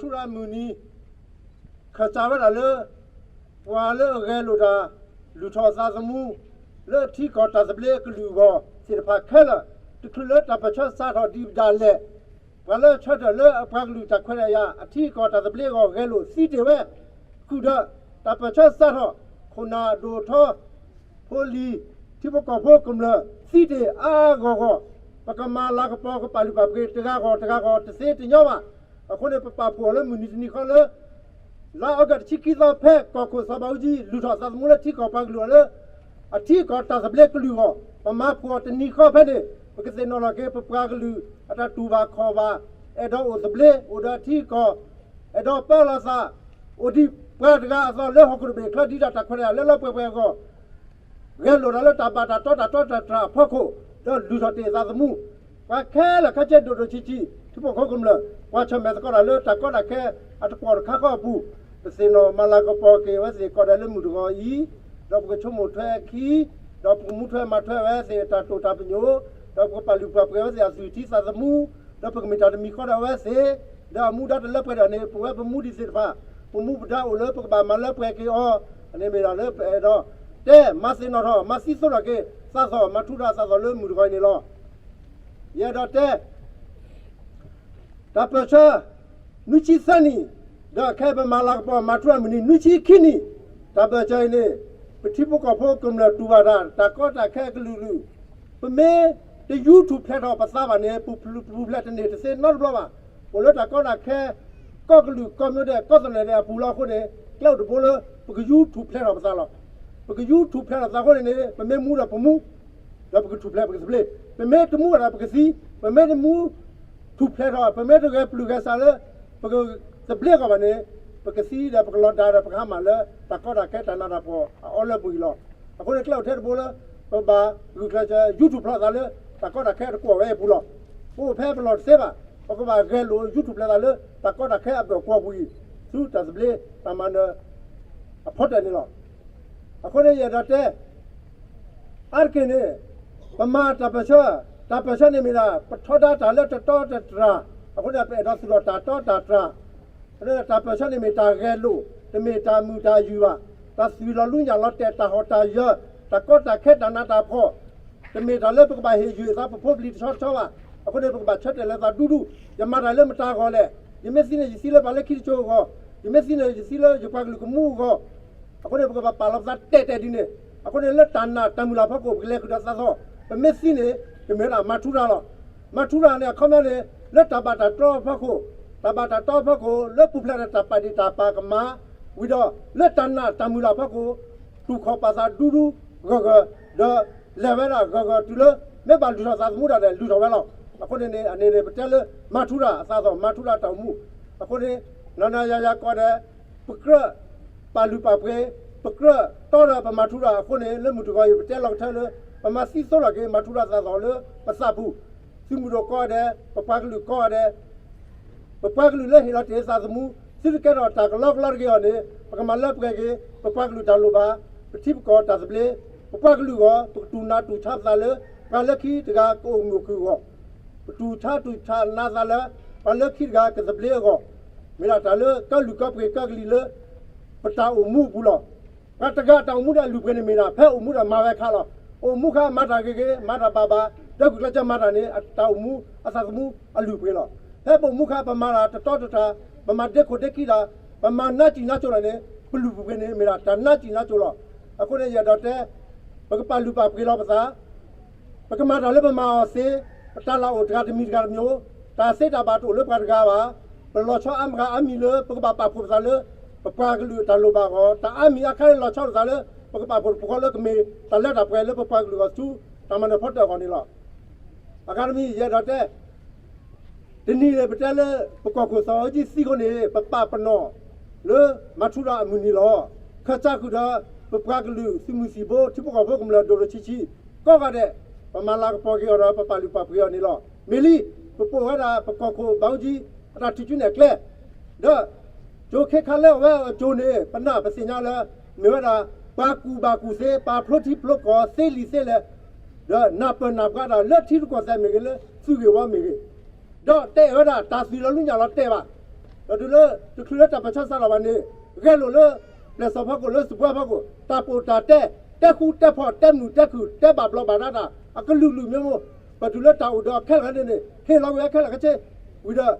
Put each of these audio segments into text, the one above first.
ထူရၤမုၢ်နံၤ ခၢၣ်စးဝဲဒၣ်လၢ ပှၤလၢအဂဲၤလိာ်တၢ် လုၢ်ထီၣ်သးသမူ လၢအထံကီၢ်တၢ်သဘျ့အကလုာ်အဂီၢ်သ့ၣ်တဖၣ်ခဲလၢာ် တချုးလၢတၢ်ပၢၢ်ဆၢစးထီၣ်ဒံးဒၣ်လဲာ် ပှၤလၢဆၢထၢၣ်လၢအပှၤကလုာ်တၢ်ခွဲးတၢ်ယာ် အထံအကီၢ်တၢ်သဘျ့အဂီၢ်ဂဲၤလိာ်သံတ့ၢ်ဝဲ ဃုာ်ဒီး တၢ်ပၢၢ်ဆၢစးထီၣ် ခိၣ်နၢ်ဒိၣ်ထီ ဖိလံၤ ထံဖိကီၢ်ဖိကမျၢၢ် သံတ့ၢ်အါအါဂီၢ်ဂီၢ် ပကမၤလၤကပီၤကပာ်လုၢ်ပာ်ပှ့ၤတဂၤဂီၢ်တဂၤဂီၢ်တသ့တညီဘၣ်. အဃိန့ၣ် ပပာ်ဖှိၣ်အီၤလၢမုၢ်နံၤတနံၤဃီလၢ လါအီကူးတဆံခံသီဖဲ ကီၢ်ခိၣ်စီၤဘးအူကၠံ လုၢ်ထီၣ်သးသမူလၢထံကီၢ်ပှၤကလုာ်အီၤလၢ အထံကီၢ်တၢ်သဘျ့ကလုာ်အဂီၢ် ပမၤဖှိၣ်အီၤတနံၤဃီဖဲန့ၣ် ပကသ့ၣ်နီၣ်လီၤက့ၤ ပပှၤကလုာ်အတၢ်တူၢ်ဘၣ်ခီၣ်ဘၣ် အဲၣ်ဒိးအိၣ်သဘျ့ အိၣ်ဒီးအထံအကီၢ် အဲၣ်ဒိးပၢလီၤသး အိၣ်ဒံးပှၤတဂၤအသိးလၢဟီၣ်ခိၣ်တဘ့ၣ်ချၢ ဒ်တၢ်ခွဲးတၢ်ယာ်လၢလၢပှဲၤပှဲၤအဂီၢ် ဂဲၤလိာ်တၢ်လၢတၢ်ဘၣ်တၢ်တီတၢ်တီတၢ်တြၢ်အဖီခိၣ် ဒီးလုၢ်ထီၣ်တ့ၢ်သးသမူ ပှၤခဲလၢာ်ခဲဆ့ဒိၣ်ဒိၣ်ဆံးဆံး ထံဖိကီၢ်ဖိကမျၢၢ် ပှၤဆၢၣ်မဲာ်သကိးတၢ်လၢတၢ်ကီတၢ်ခဲအတကွီၢ်တခါဃီအပူၤ ပသ့ၣ်နီၣ်မၤလၤကပီၤက့ၤဝဲသ့ၣ်ကီးဒဲးလၢမုၢ်တဂီၤအံၤ ဒီးပကဆိကမိၣ်ထွဲအခံ ဒီးပကမူထွဲမၤထွဲဝဲသ့ၣ်အတၢ်တိာ်တၢ်ပညိၣ် ဒီးပကပာ်လုၢ်ပာ်ပှ့ၤဝဲသ့ၣ်အသွံၣ်ထံသးသမူ ဒီးပကမ့ၢ်တၢ်တမံၤဃီဒီးအဝဲသ့ၣ် ဒီးအမူဒါတလၢပှဲၤဒၣ်န့ၣ် ပဝဲပမူဒံးသ့ၣ်တဖၣ် ပမူပဒါအိၣ်လၢပကဘၣ်မၤလၢပှဲၤက့ၤအီၤ အန့ၣ်မ့ၢ်ဒၣ်လၢပအဲၣ်ဒိး တဲမၤသ့ၣ်နီၣ်ထီၣ် မၤသံသိးထီၣ်က့ၤ သးသီၣ်မၤထူရၤသးသီၣ်လၢမုၢ်တဂီၤအံၤန့ၣ်လီၤ. ယအဲၣ်ဒိးတဲ တၢ်ပၢၢ်ဆၢ နွံဆံသၢနံၣ် ဒီးခဲအံၤပမၤလၤကပီၤမၤထူရၤမုၢ်နံၤ နွံဆံခံနံၣ် တၢ်ပၢၢ်ဆၢအံၤန့ၣ် ပထံဖိကီၢ်ဖိကမျၢၢ်တူၢ်ဘၣ်တၢ် တၢ်ကီတၢ်ခဲအကလုာ်ကလုာ် ပမ့ၢ်တယူၤထူၣ်ဖျဲးထီၣ်ပသးဘၣ်န့ၣ် ပပူၤဖျဲးတန့ၢ်တသ့နီတဘျီဘၣ်. အိၣ်လၢတၢ်ကီတၢ်ခဲ ကီၢ်ကလုာ်ကီၢ်မိၢ်ဒဲး ကီၢ်သနၢၣ်ဒဲးအပူၤလီၤအဃိန့ၣ် ကျဲအိၣ်တဘိလၢ ပကယူၤထူၣ်ဖျဲးထီၣ်ပသးလီၤ. ပကယူၤထူၣ်ဖျဲးထီၣ်သးအဃိန့ၣ်န့ၣ် ပမ့ၢ်မူဒီးပမူ ဒီးပကထူၣ်ဖျဲးပကသဘျ့, ပမ့ၢ်တမူဘၣ်ဒီးပကသံ, ပမ့ၢ်တမူ ထူၣ်ဖျဲးထီၣ် ပမ့ၢ်တဂဲၤပျုၢ်ဂဲၤဆးလၢ ပကသဘျ့အဂီၢ်ဘၣ်န့ၣ် ပကသံဒီးပကလီၤဒါဒီးပကဟါမၢ်လၢ တၢ်ကီတၢ်ခဲတၢ်နးတၢ်ဖှီၣ်အအီလၢပှၤအံၤလီၤ. အဃိန့ၣ်ကျဲအိၣ်ထဲတဘိလၢ ပဘၣ်ဂုာ်ကျဲးစၢးယူၤထူၣ်ဖျဲးသးလၢ တၢ်ကီတၢ်ခဲတကွီၢ်ဝဲအပူၤလီၤ. ပအိၣ်ဖဲပလီၢ်တသ့ဘၣ်, ပကဘၣ်ဂဲၤလိာ်ယူၤထူၣ်ဖျဲးသးလၢ တၢ်ကီတၢ်ခဲအဘၢၣ်ကွီၢ်ပူၤအံၤ ဆူတၢ်သဘျ့တၢ်မၤနၢၤ အဖီတၢၣ်န့ၣ်လီၤ. အဃိန့ၣ်ယအဲၣ်ဒိးတဲ အါတက့ၢ်န့ၣ် ပမၤတၢ်ပၢၢ်ဆၢ, တၢ်ပၢၢ်ဆၢန့ၣ်မ့ၢ်ဒၣ် ပထီဒါတၢ်လၢတတီတတြၢ်, အဃိန့ၣ် ပအဲၣ်ဒိးသူၣ်ထီၣ်တၢ်တီတၢ်တြၢ်, တၢ်ပၢၢ်ဆၢန့ၣ်မ့ၢ်တၢ်ဂဲၤလိာ်, တမ့ၢ်တၢ်မုာ်တၢ်ယုၢ်ဘၣ်, တၢ်သွံၣ်လီၤလူညၣ်လီၤတဲာ် တၢ်ဟီၣ်တၢ်ယၢၤ, တၢ်ကီတၢ်ခဲတၢ်နးတၢ်ဖှီၣ် တမ့ၢ်တၢ်လၢပကဘၣ်ဟ့ၣ်ယုၢ်သးပဖိပလံၤတဆီတဆီဘၣ်. အဃိန့ၣ် ပကဘၣ်ဆၢတဲာ်လီၤသးဒူဒူ, ယမၤတၢ်လၢမတၤအဂီၢ်လဲၣ်, ယမ့ၢ်သံန့ၣ် ယသံလၢပှၤလၢခံတစိၤအဂီၢ်, ယမ့ၢ်သံန့ၣ် ယသံလၢယပှၤကလုာ်ကမူအဂီၢ်, အဃိန့ၣ် ပကဘၣ်ပာ်လီၤပသးတဲာ်တဲာ်ဒ်န့ၣ်, အဃိန့ၣ် လၢတၢ်နာ်တၢ်မုၢ်လၢ်အဖီခိၣ် ပကလဲၤဃုာ်ဒီးသးသီၣ်, ပမ့ၢ်သံန့ၣ် ပမ့ၢ်ဝဲဒၣ်မၤထူရၤလီၤ. မၤထူရၤန့ၣ် အခီပညီန့ၣ် လၢတၢ်ဘၣ်တၢ်တီအဖီခိၣ်, တၢ်ဘၣ်တၢ်တီအဖီခိၣ် လၢပူၤဖျဲးဒီးတၢ်ပာ်ဒ့ၣ်တၢ်ပာ်ကမၣ်, ဝံၤဒီး လၢတၢ်နာ်တၢ်မုၢ်လၢ်အဖီခိၣ် တူၢ်ခီၣ်ပာ်သးဒူဒူဂၢၢ်ဂၢၢ်, ဒီးလဲၤဝဲဒၣ်ဂၢၢ်ဂၢၢ်တုၤလၢ မ့ၢ်ဘၣ်လုၢ်ထီၣ်သးသမူဒၣ်လဲာ် လုၢ်ထီၣ်ဝဲလီၤ. အဃိန့ၣ်န့ၣ် အန့ၣ်န့ၣ် ပတဲလၢမၤထူရၤအသးသီၣ် မၤထူရၤတၢ်အိၣ်မူ, အဃိန့ၣ် နၤနၤယၤယၤကိးဂၤဒဲး ပကြၢးပာ်လုၢ်ပာ်ပှ့ၤ, ပကြၢးတီဒီးပမၤထူရၤအဃိန့ၣ် လၢမုၢ်တဂီၤအံၤ ပတဲလီၤကထၢလၢ ပမၤသံသိးထီၣ်က့ၤ မၤထူရၤသးသီၣ်လၢပသးပူၤ, သုးမုၢ်ဒိၣ်ကိးဂၤဒဲး, ပပှၤကလုာ်ကိးဂၤဒဲး, ပပှၤကလုာ်လၢဟ့ၣ်လီၤတ့ၢ်သးသမူ သုတကဲထီၣ်တၢ်ကလီကလီတဂ့ၤအဂီၢ်န့ၣ် ပကမၤလၢပှဲၤက့ၤ ပပှၤကလုာ်တၢ်လိၣ်ဘၣ်, ပထံပကီၢ်တၢ်သဘျ့, ပပှၤကလုာ်အဂီၢ် ပကတူၢ်နးတူၢ်ဆါပသးလၢ ပှၤလၢခံတဂၤကအိၣ်မုာ်အိၣ်ခုၣ်အဂီၢ်, ပတူၢ်ဆါတူၢ်ဆါနးသးလၢ ပှၤလၢခံတဂၤကသဘျ့အဂီၢ်, မ့ၢ်ဒၣ်တၢ်လၢကလုာ်ကီၢ်ပှ့ၤကၢကလံၤလၢ ပတၢ်အိၣ်မူအပူၤလီၤ. ပှၤတဂၤအတၢ်အိၣ်မူဒီးအလုၢ်အပှ့ၤန့ၣ်မ့ၢ်ဒၣ် ဖဲအိၣ်မူဒီးမၤဝဲအခါလီၤ. အိၣ်မူအခါမၤတၢ်ဂ့ၤဂ့ၤ မၤတၢ်ဘၣ်ဘၣ်, ဒီးဂုာ်ကျဲးစၢးမၤတၢ်န့ၣ် အတၢ်အိၣ်မူအသးသမူအလုၢ်အပှ့ၤလီၤ. ဖဲပအိၣ်မူအခါ ပမၤတၢ်တတီတတြၢ်, ပမၤဒ့ခိၣ်ဒ့ခံတၢ်, ပမၤနးစံၣ်နးစိၤတၢ်န့ၣ် ပလုၢ်ပပှ့ၤန့ၣ် မ့ၢ်ဒၣ်တၢ်နးစံၣ်နးစိၤလီၤ. အဃိန့ၣ် ယအဲၣ်ဒိးတဲ ပကပာ်လုၢ်ပာ်ပှ့ၤလီၤပသး ပကမၤတၢ်လၢပမၤအီၤသ့, ပတၢ်လၢအိၣ်တဂၤတမံၤတဂၤတမံၤ, တၢ်သ့တၢ်ဘၣ်တအိၣ်လၢပှၤတဂၤဘၣ်, ပလီၤဆီအါမးအါမံၤလၢ ပကဘၣ်ပာ်ဖှိၣ်ပသးလၢ ပပှၤကလုာ်အတၢ်လိၣ်ဘၣ်အဂီၢ်, တၢ်အါမံၤအါခါန့ၣ်လီၤဆီပသးလၢ ပကပာ်ဖှိၣ်တပူၤဃီလၢကမ့ၢ်တၢ်လၢတၢ်ပှဲၤလၢပပှၤကလုာ်အဂီၢ်ဆူ တၢ်မၤနၢၤဖီတၢၣ်အဂီၢ်န့ၣ်လီၤ. အဂၤတမံၤ ယအဲၣ်ဒိးတဲ တနံၤန့ၣ် ပတဲလၢ ပကီၢ်ခိၣ်စီၤအူကၠံသံအဃိန့ၣ် ပပာ်ပနီၣ်လၢမၤထူရၤအမုၢ်နံၤလီၤ. ခၢၣ်စးဃုာ်ဒီး ပပှၤကလုာ်သုးမုၢ်သံၣ်ဘိ ထံဖိကီၢ်ဖိကမျၢၢ်ဒိၣ်ဒိၣ်ဆံးဆံး ကိးဂၤဒဲး ပမၤလၤကပီၤက့ၤအီၤဒီး ပပာ်လုၢ်ပာ်ပှ့ၤအီၤန့ၣ်လီၤ. မ့ၢ်လံ ပပိာ်ဝဲဒၣ်ပကီၢ်ခိၣ်ဘးအူကၠံ အတၢ်ထံၣ်စုနဲၣ်ကျဲ ဒီး ကၠိခ့ခါလၢအဝဲအကၠိန့ၣ် ပနၢ်ပသ့ၣ်ညါလၢ မ့ၢ်ဝဲဒၣ် ပှၤကူၣ်ဘၣ်ကူၣ်သ့ ပှၤဖျိထံဖျိကီၢ်သ့လံာ်သ့လဲၢ် ဒီးနၢ်ပၢၢ်နၢ်ပှၤတၢ်လၢထံရူၢ်ကီၢ်သဲးမ့ၢ်ဂ့ၤ လၢသုးဂ့ၢ်ဝီမ့ၢ်ဂ့ၤ, ဒီးတအဲၣ်ဝဲဒၣ်တၢ်သွံၣ်လီၤလူညၣ်လီၤတဲာ်ဘၣ်. ဒီးတုၤလၢတချုးလၢတၢ်ပၢၢ်ဆၢစးထီၣ်ဘၣ်န့ၣ် ဂဲၤလိာ်လၢ ပျဲၢ်စီၤဖီခိၣ်လၢစံၣ်ပှဲၤဖီခိၣ် တၢ်ပိာ်တၢ်တဲ တဲဃူတဲဖိး တဲမုာ်တဲခုၣ် တဲဘၣ်ဘျီးဘၣ်ဒါတၢ် အကလုာ်ကလုာ်မ့ၢ်မိၢ် ပတုၤလၢတၢ်အိၣ်ဒီးခဲလၢာ်ခဲဆ့န့ၣ် ဟ့ၣ်လီၤကွံာ်ဝဲခဲလၢာ်ခဲဆ့ ဝံၤဒီး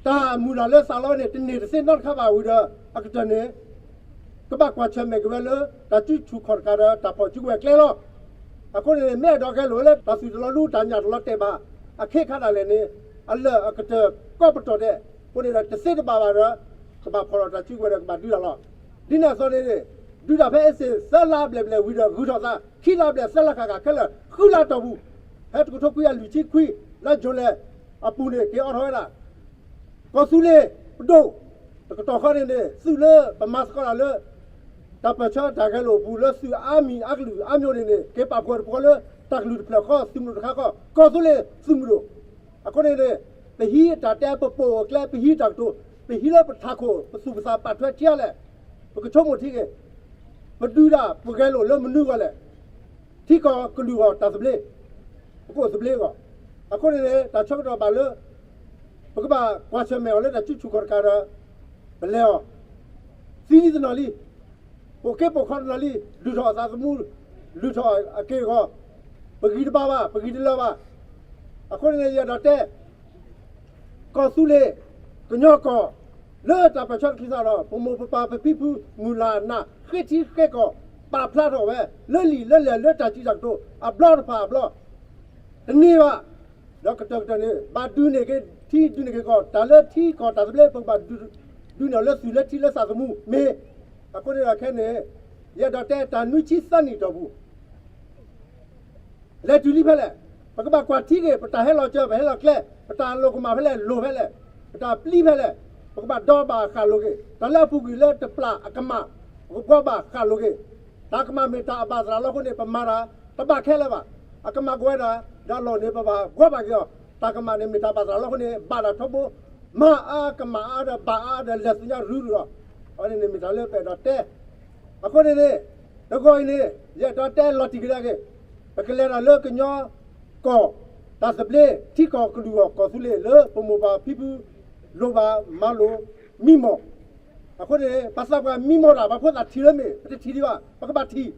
တၢ်မုၢ်လၢ်လၢသးလီဝဲန့ၣ် တန့ၢ်တသ့နီတခါဘၣ်ဝံၤဒီး အကတၢၢ်န့ၣ် ကဘၣ်ကွၢ်ဆၢၣ်မဲာ်က့ၤဝဲလၢ တၢ်စုဆူၣ်ခီၣ်တကးဒီး တၢ်ဖီၣ်စုကဝဲၤကျဲလီၤ. အဃိန့ၣ် မ့ၢ်အဲၣ်ဒိးဂဲၤလိာ်ဝဲလၢ တၢ်သုးတလီၤလူ တၢ်ညၣ်တလီၤတဲာ်ဘၣ် အခ့ခါဒၣ်လဲာ်န့ၣ် အလၢာ်အကတၢၢ်ကီပတီၢ်ဒဲး အဃိန့ၣ်ဒီး တသ့တဘၣ်ဘၣ်ဒီး ကဘၣ်ဖီၣ်ထီၣ်တၢ်စုကဝဲၤဒီး ကဘၣ်ဒုးတၢ်လီၤ. ဒ်န့ၣ်အသိးန့ၣ် ဒုးတၢ်ဖဲအ့စ့ၣ် သၢလါဘျဲၣ်ဘျဲၣ်ဝံၤဒီး ဂုၤထီၣ်သး ခံလါဘျဲၣ် သၢလါဃၣ်ဃၣ်ခဲလၢာ် ဃုလါတီၢ်ပူၤ ဖဲတကထိခွံကယၤလွံၢ်ဆံခွံ လါယူၤလံအပူၤန့ၣ် က့ၤအိးထီၣ်ဝဲဒၣ် ကီၢ်သူလ့ၤပဒိၣ် တကတီၢ်ဃီန့ၣ်န့ၣ် သုးလၢပမၤသကိးတၢ်လၢ တၢ်ပၢၢ်ဆၢတၢ်ဂဲၤလိာ်အပူၤလၢသုးအါမံၤအါကလုာ်အါမျိုးန့ၣ်န့ၣ် က့ၤပာ်ဖှိၣ်တပှီၤလၢ တၢ်ကလုာ်တဖျၢၣ်ဃီ သုးမုၢ်ဒိၣ်တခါဃီ ကီၢ်သူလ့ၤသုးမုၢ်ဒိၣ်. အဃိန့ၣ်န့ၣ် ပဟံးတၢ်တဲ ပပိာ်အကျဲ ပဟံးတၢ်ကတိၤ ပဟံးလၢပထးခိၣ် ပသူၣ်ပသးပာ်ထွဲထံအါလဲၣ် ပကဆိကမိၣ်ထံက့ၤ ပဒုးဒၣ်ပဂဲၤလိာ်လၢမနုၤအဂီၢ်လဲၣ် ထံကီၢ်ကလုာ်အဂီၢ်တၢ်သဘျ့ ပကအိၣ်သဘျ့အဂီၢ်. အဃိန့ၣ်န့ၣ် တၢ်ဆၢကတီၢ်ဘၣ်လၢ ပကဘၣ်ကွၢ်ဆၢၣ်မဲာ်အီၤလၢတၢ်စုဆူၣ်ခီၣ်တကးဒီး ပလဲၤအီၤ သံလံတနီၤလံ ပိာ်က့ပိာ်ခီတနီၤလံ လုၢ်ထီၣ်အသးသမူ လုၢ်ထီၣ်အက့ၢ်အဂီၤ ပဂံၢ်တဘါဘၣ် ပဂံၢ်တလၢာ်ဘၣ်. အဃိန့ၣ်န့ၣ် ယအဲၣ်ဒိးတဲ ကီၢ်သူလ့ၤ ကညီကီၢ် လၢတၢ်ပၢၢ်ဆၢတချုးစးဒီး ပမိၢ်ပပၢ်ပဖံပဖု မုၢ်လၢ်နၢ် ဃ့ထံဃ့ကီၢ် ပာ်ဖျါထီၣ်ဝဲ လၢလံာ်လၢလဲၢ်လၢတၢ်စံးတၢ်ကတိၤ အဘျီတဖၣ်အဘျီ တန့ၢ်ဘၣ် ဒီးကတၢၢ်ကတၢၢ်န့ၣ် ဘၣ်ဒုးန့ၢ်က့ၤထံ ဒုးန့ၢ်က့ၤကီၢ် တၢ်လၢထံကီၢ်တၢ်သဘျ့ ပကဘၣ်ဒုးန့ၢ်အီၤလၢသုးလၢထံလၢသးသမူမ့ၢ် အဃိန့ၣ်ဒီးခဲန့ၣ် ယအဲၣ်ဒိးတဲတၢ်နွံဆံသၢနံၣ်တီၢ်ပူၤ လဲၤတုၤလံဖဲလဲၣ်, ပကဘၣ်ကွၢ်ထံက့ၤ ပတၢ်ဟဲလီၤစၢၤ ပဟဲလီၤကျဲ, ပတၢ်လိာ်ကမၣ်ဖဲလဲၣ် လိၤဖဲလဲၣ်, ပတၢ်ပျံၤဖဲလဲၣ်, ပကဘၣ်ဒီးဘၣ်ဃၣ်လိာ်က့ၤ, တၢ်လၢအပူၤကွံာ်လၢတပျၢ်အကမၣ် ပကဘီဘၣ်ဃၣ်လိာ်က့ၤ, တၢ်ကမၣ်မ့ၢ်တၢ်အဘၣ်သရၣ်လီၤအဃိန့ၣ် ပမၤတၢ် တဘၣ်ခဲလၢာ်ဘၣ်, အကမၣ်ကဝဲဒၣ် ဒီးလီၢ်န့ၣ် ပဘၣ်ဘီဘၣ်က့ၤအီၤ, တၢ်ကမၣ်န့ၣ်မ့ၢ်တၢ်ဘၣ်သရၣ်လီၤအဃိန့ၣ် ဘၣ်တၢ်ထီဘိ, မၤအါကမၣ်အါဒီးဘၣ်အါဒီးလဲၤသညါရုရုလီၤ, အဝဲန့ၣ်န့ၣ်မ့ၢ်တၢ်လၢပအဲၣ်ဒိးတဲ အဃိန့ၣ်န့ၣ် တဂီၤအံၤန့ၣ် ယအဲၣ်ဒိးတဲလီၤတံၢ်ကဒါက့ၤ, ပကလဲၤတၢ်လၢကညီကီၢ် တၢ်သဘျ့ ထံကီၢ်ကလုာ်အဂီၢ် ကီၢ်သူလ့ၤလၢပမိၢ်ပၢ်ဖံဖု လိၣ်ဘၣ်မၤလိာ်မံမီၢ်, အဃိန့ၣ် ပှၤသးပှၢ်မံမီၢ်တၢ် ပှၤဖိသၣ်ထံၣ်လၢမ့ၢ် ပတထံၣ်ဒံးဘၣ် ပကဘၣ်ထံၣ်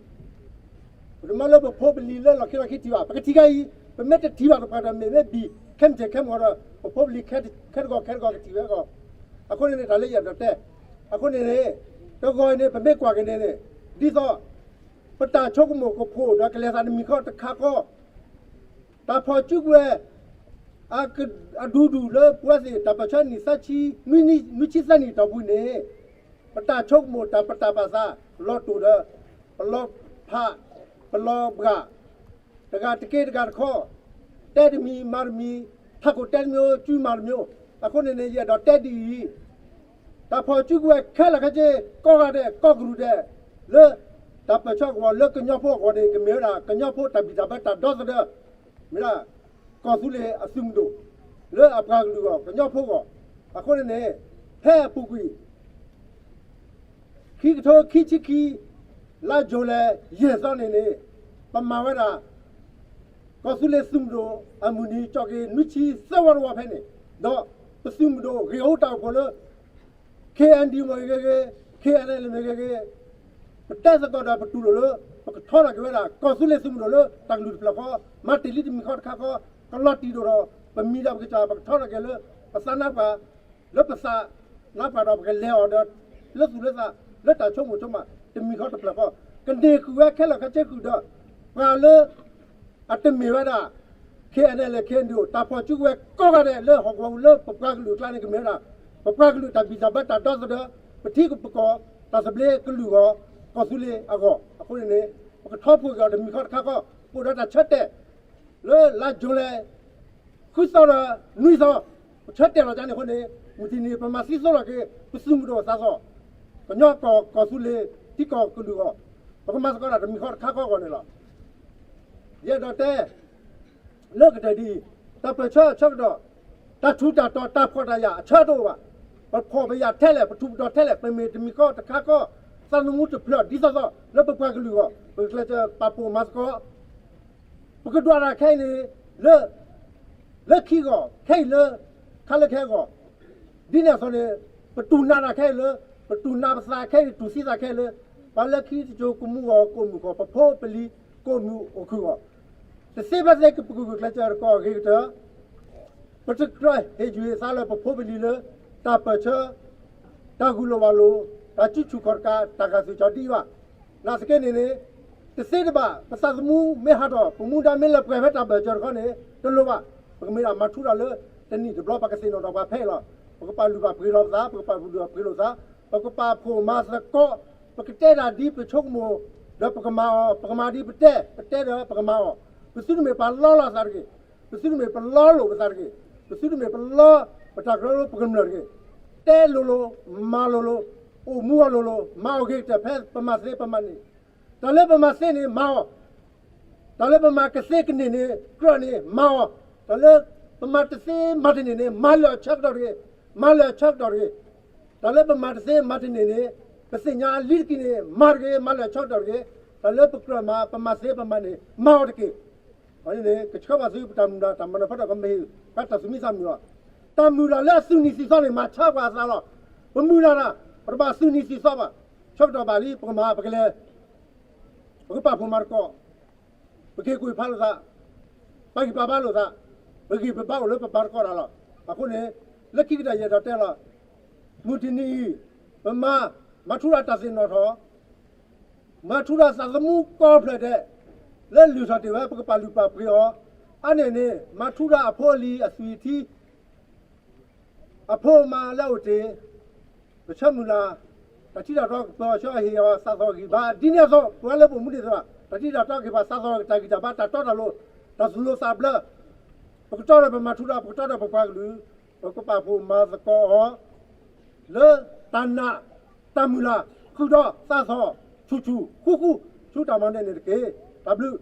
ပတမၤလၢပဖိပလံၤလၢလီၢ်ခံလီၢ်ခံထံၣ်ဘၣ် ပကထံၣ်ခါအံၤ, ပမ့ၢ်တထံၣ်ဘၣ်တပှၢ်ဒီးမ့ၢ်မ့ၢ်ဘံၣ် ခဲမုၢ်ဆ့ၣ်ခဲမုၢ်ဂီၤဒီး ပဖိပလံၤခဲတဂီၤခဲတဂီၤကထံၣ်ဝဲအဂီၢ်, အဃိန့ၣ်န့ၣ် တၢ်လၢယအဲၣ်ဒိးတဲ, အဃိန့ၣ်န့ၣ် တဂီၤအံၤန့ၣ် ပမ့ၢ်ကွၢ်က့ၤန့ၣ်န့ၣ် ဒ်သိး ပတၢ်ဆိကမိၣ်ကဖိၣ်ဒီးကလဲၤသးတမံၤဃီတခါဃီ တၢ်ဖီၣ်စုကဝဲၤ အဒူဒူၣ်လၢပဝဲသ့ၣ် တၢ်ပၢၢ်ဆၢနံၣ်သၢဆံ နွံဆံသၢနံၣ်တီၢ်ပူၤန့ၣ် ပတၢ်ဆိကမိၣ်တၢ်ပတၢ်ပာ်သး လီၤတိၢ်ဒီး ပလီၤဖး ပလီၤဘှၣ် တဂၤတက့ၢ်တဂၤတခီ တဲတမံၤမၤတမံၤ ထးခိၣ်တဲတမံၤ စုမၤတမံၤ, အဃိန့ၣ်န့ၣ် ယအဲၣ်ဒိးတဲဒ်အံၤ တၢ်ဖီၣ်စုကဝဲၤခဲလၢာ်ခဲဆ့ ကိးဂၤဒဲး ကိးကရူၢ်ဒဲး လၢ တၢ်ပၢၢ်ဆၢကဝီၤလၢကညီဖိအဂီၢ်န့ၣ် ကမ့ၢ်ဝဲဒၣ် ကညီဖိတၢ်ဘံၣ်တၢ်ဘၢတၢ်ဒီသဒၢ မ့ၢ်ဒၣ် ကီၢ်သူလ့ၤအသုးမုၢ်ဒိၣ် လၢအပှၤကလုာ်အဂီၢ် ကညီဖိအဂီၢ်, အဃိန့ၣ်န့ၣ် ဖဲအပူၤကွံာ် ခံကထိခံဆံခံ လါယူၤလံ ယဲၢ်သီန့ၣ်န့ၣ် ပမၤဝဲဒၣ် ကီၢ်သူလ့ၤသုးမုၢ်ဒိၣ် အမုၢ်နံၤကၠီၣ်က့ၤ နွံဆံသၢဝီတဝီဖဲန့ၣ်, ဒီးပသုးမုၢ်ဒိၣ်ဂ့ၢ်အိၣ်တၢ်အိၣ်ဖှိၣ်လၢ ခ့ၣ်အဲၣ်ယူၣ်မ့ၢ်ဂ့ၤဂ့ၤ, ခ့ၣ်အဲၣ်အဲလ်မ့ၢ်ဂ့ၤဂ့ၤ, ပတဲသကိးဒီးပတူၢ်လိာ်လၢ ပကထီထီၣ်က့ၤဝဲဒၣ် ကီၢ်သူလ့ၤသုးမုၢ်ဒိၣ်လၢတၢ်ကလုၢ်တဖျၢၣ်ဃီ, မၤတ့ၢ်လံတမံၤဃီတခါဃီ, ကလီၤတံၢ်ဒိၣ်ထီၣ် ပမံၤဒီးပကစၢ် ပကထီထီၣ်က့ၤလၢ ပသးနါပှၤ လၢပသးနါပှၤဒီးပကလဲၤအီၤဒီး လၢသူၣ်လၢသး လၢတၢ်ဆိကမိၣ်ဆိကမး တမံၤဃီတဖျၢၣ်ဃီ, ကန့ၢ်ဃုာ်ဝဲခဲလၢာ်ခဲဆ့ဃုာ်ဒီး ပှၤလၢ အတမ့ၢ်ဝဲဒၣ် ခ့ၣ်အဲၣ်အဲလ် ခ့ၣ်အဲၣ်ယူၣ် တၢ်ဖီၣ်စုကဝဲၤကိးဂၤဒဲးလၢဟီၣ်ကဝီၤပူၤလၢပပှၤကလုာ်အကျါန့ၣ် ကမ့ၢ်ဝဲဒၣ် ပပှၤကလုာ်တၢ်ဘံၣ်တၢ်ဘၢတၢ်ဒီသဒၢ ပထံပကီၢ် တၢ်သဘျ့ကလုာ်အဂီၢ် ကီၢ်သူလ့ၤအဂီၢ် အဃိန့ၣ်န့ၣ် ပကထီဖှိၣ်က့ၤအီၤတမံၤဃီတခါဃီ ပအိၣ်ဒီးတၢ်ဆၢတဲာ် လၢလါယူၤလံ ဃုသီဒီးနွံသီ ပဆၢတဲာ်လီၤကန့ၣ်အဃိန့ၣ် မုၢ်တနံၤပမၤသံသိလီၤက့ၤ ပသုးမုၢ်ဒိၣ်သးစီၣ် ကညီကီၢ် ကီၢ်သူလ့ၤ ထံကီၢ်ကလုာ်အဂီၢ် ပကမၤသကိးတၢ်တမံၤဃီတခါဃီအဂီၢ်န့ၣ်လီၤ. ယအဲၣ်ဒိးတဲ လၢကတၢၢ်ဒ်အံၤ တၢ်ပၢၢ်ဆၢအဆၢကတီၢ် တၢ်ထူးတၢ်တီၤ တၢ်ဖှီၣ်တၢ်ယာ်အဆၢတအိၣ်ဘၣ်. ပဖှီၣ်ပယာ်ထဲလဲၣ် ပထူးပတီၤထဲလဲၣ် ပမ့ၢ်တမံၤဃီတခါဃီ သးသမူတဖျၢၣ်ဒ်သိးသိး လၢပပှၤကလုာ်အဂီၢ် ပကကျဲးစၢးပာ်ဖှိၣ်မၤသကိး ပကဒွးတၢ်ခဲအံၤန့ၣ် လၢ လၢခံဂီၢ် ခဲအံၤလၢ ခါလၢခဲအဂီၢ် ဒ်န့ၣ်အသိးန့ၣ် ပတူၢ်နးတၢ်ခဲအံၤလၢ ပတူၢ်နးပသးခဲအံၤ တူၢ်သံသးခဲအံၤလၢ ပှၤလၢခံတစိၤကမူအီၤ ကိးမုၢ်ဃီၤ ပဖိပလံၤ ကိးမုၢ်အိၣ်ခုၣ်အီၤ တသ့ဖဲသ့ ပကဂုာ်ကျဲးစၢးတကီၢ်အဂ့ၤကတၢၢ် ပတကြၢးဟ့ၣ်ယုၢ်သးလၢပဖိပလံၤလၢ တၢ်ပၢၢ်ဆၢ တၢ်ဂုာ်လိာ်ဘၣ်လိာ် တၢ်စုဆူၣ်ခီၣ်တကး တၢ်ဂာ်သွံၣ်ကၠီဒ်အံၤဘၣ်. နာ်သက့န့ၣ်န့ၣ် တသ့တဘၣ် ပသးသမူမ့ၢ်ဟးထီၣ် ပမူဒါမ့ၢ်လၢပှဲၤဖဲတၢ်ပၢၢ်ဆၢတခီန့ၣ် တလိၣ်ဘၣ်. ပကမ့ၢ်ဒၣ်မၤထူတၢ်လၢ တနံၣ်တဘျီ ပကသ့ၣ်နီၣ်ထီၣ်ပှၤဖဲအံၤလီၤ. ပကပာ်လုၢ်ပာ်ပှ့ၤလီၤပသး ပကပာ်လုၢ်ပာ်ပှ့ၤလိာ်သး ပကပာ်ဖှိၣ်မၤသကိး ပကတဲဒၣ်ဒ်ပဆိကမိၣ် ဒီးပကမၤအီၤ ပကမၤဒ်ပတဲ ပတဲဒီးပကမၤအီၤ ပသုတမ့ၢ်ပှၤလီလီၤသးတဂ့ၤ, ပသုတမ့ၢ်ပလီလိာ်ပသးတဂ့ၤ, ပသုတမ့ၢ်ပလီ ပတၢ်ကရၢကရိပကမျၢၢ်တဂ့ၤ, တဲလိၤလိၤ မၤလိၤလိၤ အိၣ်မူအီၤလိၤလိၤ မၤအီၤဂ့ၤကတၢၢ်ဖဲပမၤသ့ပမၤန့ၢ်, တၢ်လၢပမၤသ့န့ၣ် မၤအီၤ တၢ်လၢပမၤကသ့ကန့ၢ်န့ၣ် ကြၢးန့ၣ် မၤအီၤ, တၢ်လၢပမၤတသ့မၤတန့ၢ်န့ၣ် မၤလၢာ်အဆၢကတီၢ်တဂ့ၤ, မၤလၢာ်အဆၢကတီၢ်တဂ့ၤ, တၢ်လၢပမၤတသ့မၤတန့ၢ်န့ၣ် ပသ့ၣ်ညါလံတက့ၢ်န့ၣ် မၤတဂ့ၤ, မၤလၢာ်အဆၢကတီၢ်တဂ့ၤ, တၢ်လၢပကြၢးမၤ ပမၤသ့ပမၤန့ၢ် မၤအီၤတက့ၢ်. အန့ၣ် ကဆှၢဘၣ်သုပတၢ်မုၢ်လၢ်တၢ်မၤနၢၤဖးဒိၣ် ကမ့ၢ်ဖဲတၢ်သူၣ်မံသးမုာ်လီၤ. တၢ်မုၢ်လၢ်လၢအသူၣ်နံၣ်သံၣ်သီန့ၣ် မၤဆါပှၤအသးလီၤ. ပမုၢ်လၢ်တၢ် ပတဘၣ်သူၣ်နံၣ်သံၣ်သီဘၣ်. ဆၢကတီၢ်ဘၣ်လံ ပကမၤပကလဲၤ ပကပာ်ဖှိၣ်မၤသကိး, ပကဟ့ၣ်ကူၣ်ဟ့ၣ်ဖးလိာ်သး, ပာ်ဂံၢ်ပာ်ဘါလိာ်သး, ပဂံၢ်ပဘါအိၣ်လၢပပှၤသကိးတၢ်လီၤ. အဃိန့ၣ် လၢခံကတၢၢ်ယအဲၣ်ဒိးတဲလီၤ, မုၢ်တနံၤအံၤ ပမၤ မၤထူတၢ်တၢ်သ့ၣ်နီၣ်ထီၣ် မၤထူတၢ်သးသမူကိးဖျၢၣ်ဒဲး လၢလုၢ်ထီၣ်တ့ၢ်ဝဲ ပကပာ်လုၢ်ပာ်ပှ့ၤအီၤ, အါန့ၢ်န့ၣ် မၤထူတၢ်အဖိအလံၤအသွံၣ်အထံ အဖိအမါလၢအအိၣ်တ့ၢ် ပဆၢမုၢ်လၢ် တၢ်ထံတၢ်တီကပၢၤအီၤ ဆှၢဟ့ၣ်အီၤသးသီၣ်ဂံၢ်ဘါ ဒ်န့ၣ်အသိး ပဝဲလၢပအိၣ်မူဒံးသ့ၣ်တဖၣ် တၢ်ထံတၢ်တီကဟ့ၣ်ပှၤသးသီၣ်တၢ်ဂံၢ်တၢ်ဘါ တၢ်တီတၢ်လိၤ တၢ်သူၣ်လိၤသးဘျၢ ပကတီဒီးပမၤထူတၢ် ပကတီဒီးပပှၤကလုာ် ပကပာ်ဖှိၣ်မၤသကိးအီၤ လၢတၢ်နာ် တၢ်မုၢ်လၢ် ဃုာ်ဒီးသးသီၣ် ဆူၣ်ဆူၣ်ဃူဃူ ဆူတၢ်မၤနၢၤန့ၣ်တက့ၢ်. တၢ်ဘျုး